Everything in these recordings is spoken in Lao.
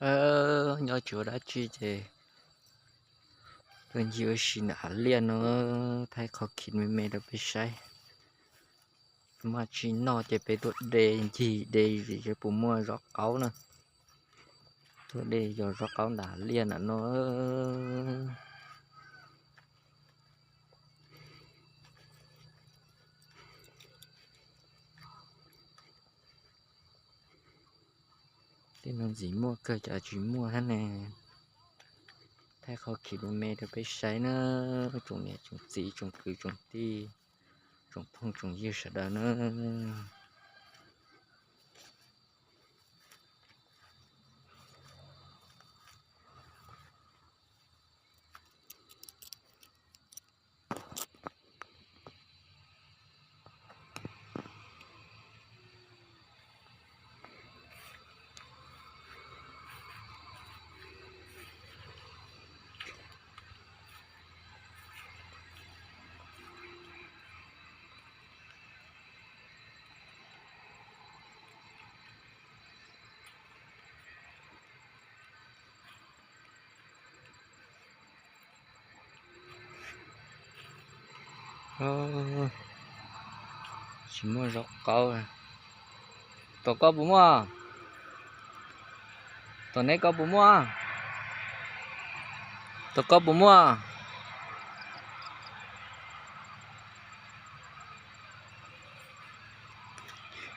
ເອີ ຍໍໂຈດາຈີເຈ ເພິ່ນຢູ່ຊິນາເລຍເນາະ ໄທເຂົາຂີດແມ່ໆ ເດີໄປໃຊ້ ມາຈີນອກເຈ ໄປໂດດເດ ຈີເດ ເຈ ປູມົວ ຊອກເກົານະ ໂດດເດ ຢອກຊອກເກົານາເລຍນະເນາະ. ທີ່ນອນສີມ່ວງ ເກີດຈາກສີມ່ວງຫັ້ນແນ່ ໄທເຂົາຂີດແມ່ໆ ເດີໄປໃຊ້ເນີ ຈົງແມ່ ຈົງສີ ຈົງຄື ຈົງຕີ ຈົງພອງ ຈົງຍືດສະດາເນີ. ເອີ ຊິມົວຊອກເກົາ ໂຕເກົາປູມົວ ໂຕເນເກົາປູມົວ ໂຕເກົາປູມົວ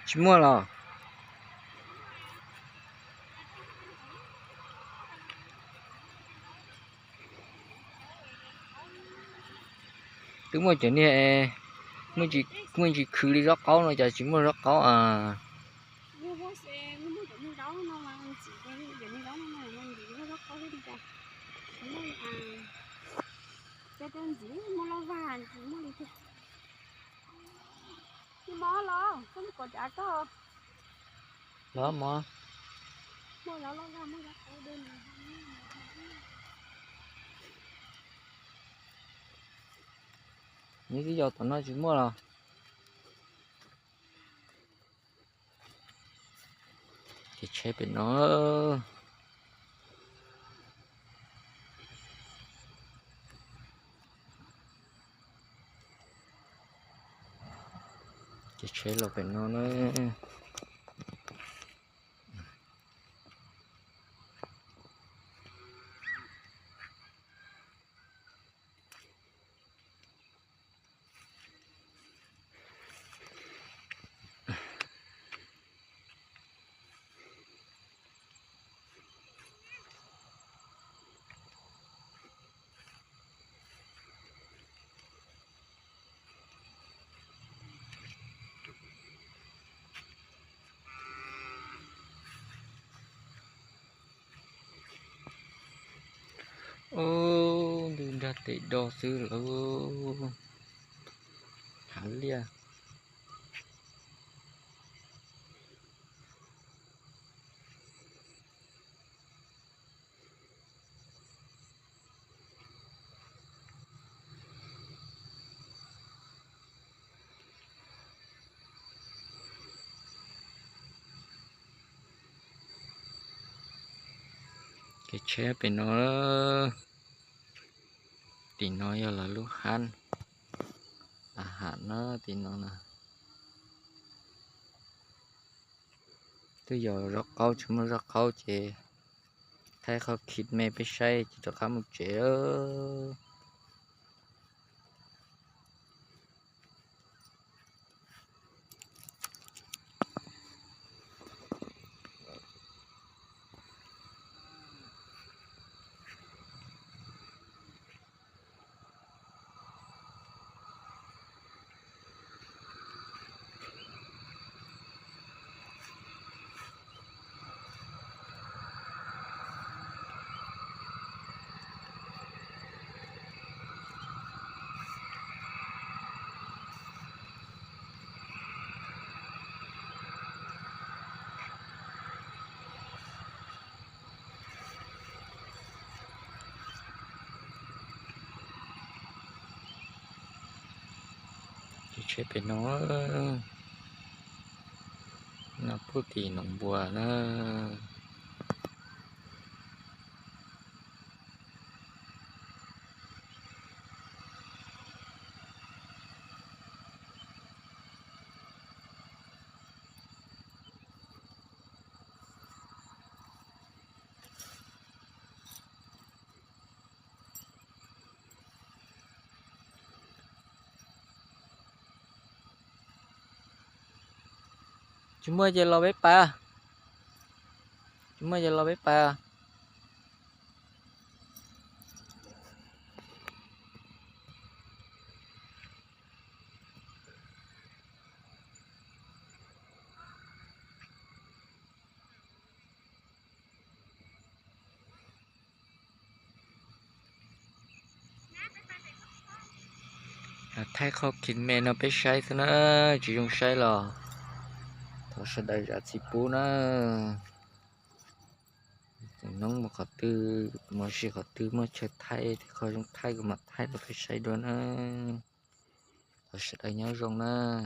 ຊິມົວລະ. ຕຶງມົວເຈົ້ານີ້ ເອ ມື້ຈີ ມື້ຈີຄືລີຊອກເກົາເນາະ ຈະຊິມົວຊອກເກົາ ອາ ນີ້ຊິຢອກຕອນນ້ອຍຊິມົວລະ. ເກັບແຊໄປເນາະ ເກັບແຊລາວໄປເນາະ. ໂອ້ ດືນດາເຕະດໍຊື້ລະ ຫາເລຍ. ເກັບແຊໄປເນາະ ຕີນ້ອຍຢາລະລູກຫັ້ນ ອາຫານເນາະ ຕີນ້ອຍນະ. ໂຕຢາລະເກົາ ຊະມະລະເກົາເຈ ໄທເຂົາຂີດແມ່ໄປໃຊ້ ເຈົ້າຄຳເຈເອີ. ເຮັດໄປເນາະ ນຳຜູ້ຕີໜອງບົວເນາະ. Chúng mày giờ lo bếp pa. Chúng mày giờ lo bếp pa. Thái khó kín mẹ nó bé sai thế nó chỉ dùng sai lò. Thọ sẽ đợi giá trị bú nó. Nóng mà khó tư, mà chỉ khó tư mà chơi Thái thì khó dùng Thái của mặt Thái nó bé sai đua nó. Thọ sẽ đợi nhau dùng nó.